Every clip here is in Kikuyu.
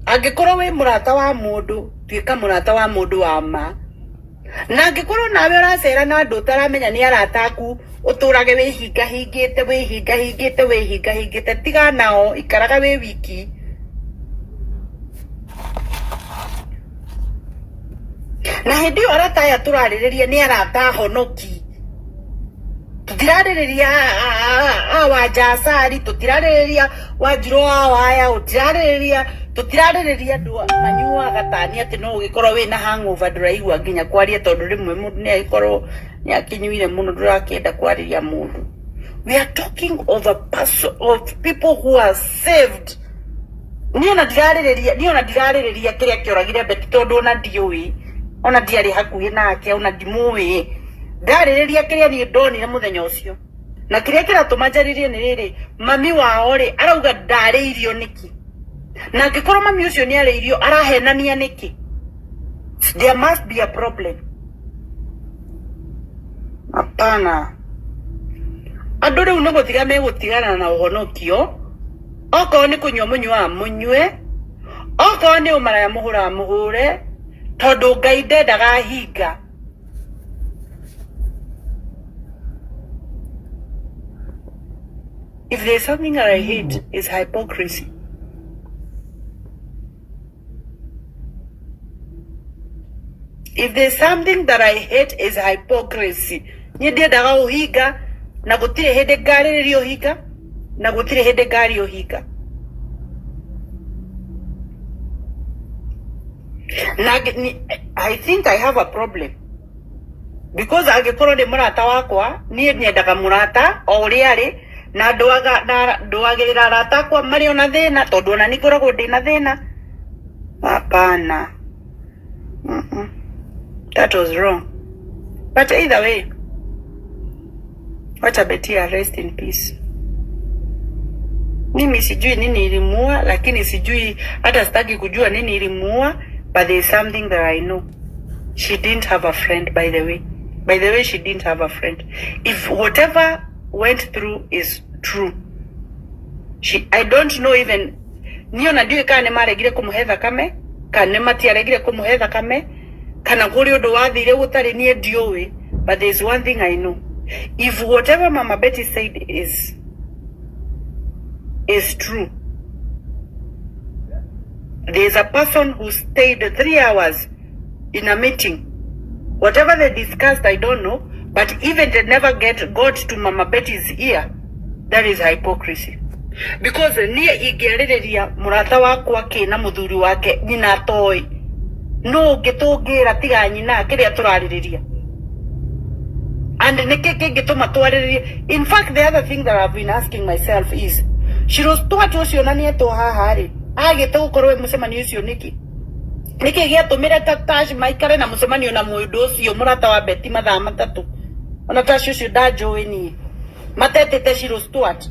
Angĩkorwo wĩ mũrata wa mũndũ, tuĩka mũrata wa mũndũ wa ma. Na angĩkorwo nawe ũracera na andũ ũtaramenya nĩ arata aku, ũtũrage wĩhingahingĩte, wĩhingahingĩte, wĩhingahingĩte, tiga nao, ikaraga wĩ wiki. Na hĩndĩ ĩyo arata aya tũrarĩrĩria nĩ arata ahonoki. Tũtirarĩrĩria a Wanja Asari, tũtirarĩrĩria Wanjirũ wa Waya, tũtirarĩrĩria tũtirarĩrĩria andũ manyuaga tani atĩ no ũgĩkorwo wĩna hangover ndũraigua nginya kwaria tondũ rĩmwe mũndũ nĩ agĩkorwo nĩ akĩnyuire mũno ndũrakĩenda kwarĩria mũndũ. We are talking of a person, of people who are saved. Niĩ ona ndirarĩrĩria niĩ ona ndirarĩrĩria kĩrĩa kĩoragire Betty tondũ ona ndiũĩ, ona ndiarĩ hakuhĩ nake, ona ndimũĩ. Ndarĩrĩria kĩrĩa niĩ ndonire mũthenya ũcio. Na kĩrĩa kĩratũma njarĩrie nĩ rĩrĩ, mami wao rĩ, arauga ndarĩirio nĩkĩ? Na angĩkorwo mami ũcio nĩ arĩirio, arahenania nĩkĩ? There must be a problem. Hapana. Andũ rĩu nĩ gũtiga megũtigana na ũhonokio. Okorwo nĩ kũnyua mũnyuaga mũnyue, okorwo nĩ ũmaraya mũhũraga mũhũre, tondũ Ngai ndendaga hinga. If there's something that I hate is hypocrisy. If there's something that I hate is hypocrisy. Niĩ ndiendaga ũhinga na gũtirĩ hĩndĩ ngarĩrĩria ũhinga na gũtirĩ hĩndĩ ngaria ũhinga. Na I think I have a problem because angĩkorwo nĩ mũrata wakwa niĩ nyendaga mũrata o ũrĩa arĩ na ndũaga na ndũagĩrĩra arata akwa marĩ ona thĩna tondũ ona niĩ ngoragwo ndĩna thĩna. Hapana. Mm-mm. That was wrong. But either way, wacha Betty rest in peace. Mimi sijui nini ilimuua, lakini sijui hata sitaki kujua nini ilimuua, but there is something that I know. She didn't have a friend, by the way. By the way, she didn't have a friend. If whatever went through is true, she, I don't know even niĩ ona ndiũĩ kana nĩ maregire kũmũhe thakame kana nĩ matiaregire kũmũhe thakame kana kũrĩ ũndũ wathire gũtarĩ niĩ ndiũĩ, but there is one thing I know: if whatever Mama Betty said is true, there is a person who stayed 3 hours in a meeting. Whatever they discussed, I don't know, but even they never get got to Mama Betty's ear. That is hypocrisy, because niĩ ingĩarĩrĩria mũrata wakwa kĩ na mũthuri wake nyina atoĩ, no ũngĩ tũngĩra tiga nyina kĩrĩa tũrarĩrĩria? And nĩkĩ kĩngĩtũma twarĩrĩrie? In fact, the other thing that I've been asking myself is, Shiro Stuart ũcio na nĩetwo haha rĩ, agĩte gũkorwo ĩ mũcemanio ũcio nĩkĩ? Nĩkĩ gĩatũmire ta Tash maikare na mũcemanio na mũndũ ũcio mũrata wa Betty mathaa 3? Ona Tash ũcio ndanjũĩ niĩ, matetĩte Shiro Stuart.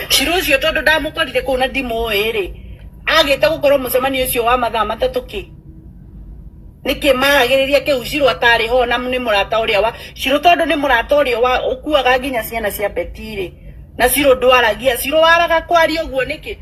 Shiro ũcio tondũ ndamũkorire kũu na ndimũĩ rĩ, agĩte gũkorwo mũcemanio ũcio wa mathaa 3 kĩ? Nĩkĩ maragĩrĩria kĩu Shiro atarĩ ho na nĩ mũrata ũrĩa wa Shiro, tondũ nĩ mũrata ũrĩa wa ũkuaga nginya ciana cia Betty rĩ, na Shiro ndwaragia, Shiro waraga kwaria ũguo nĩkĩ?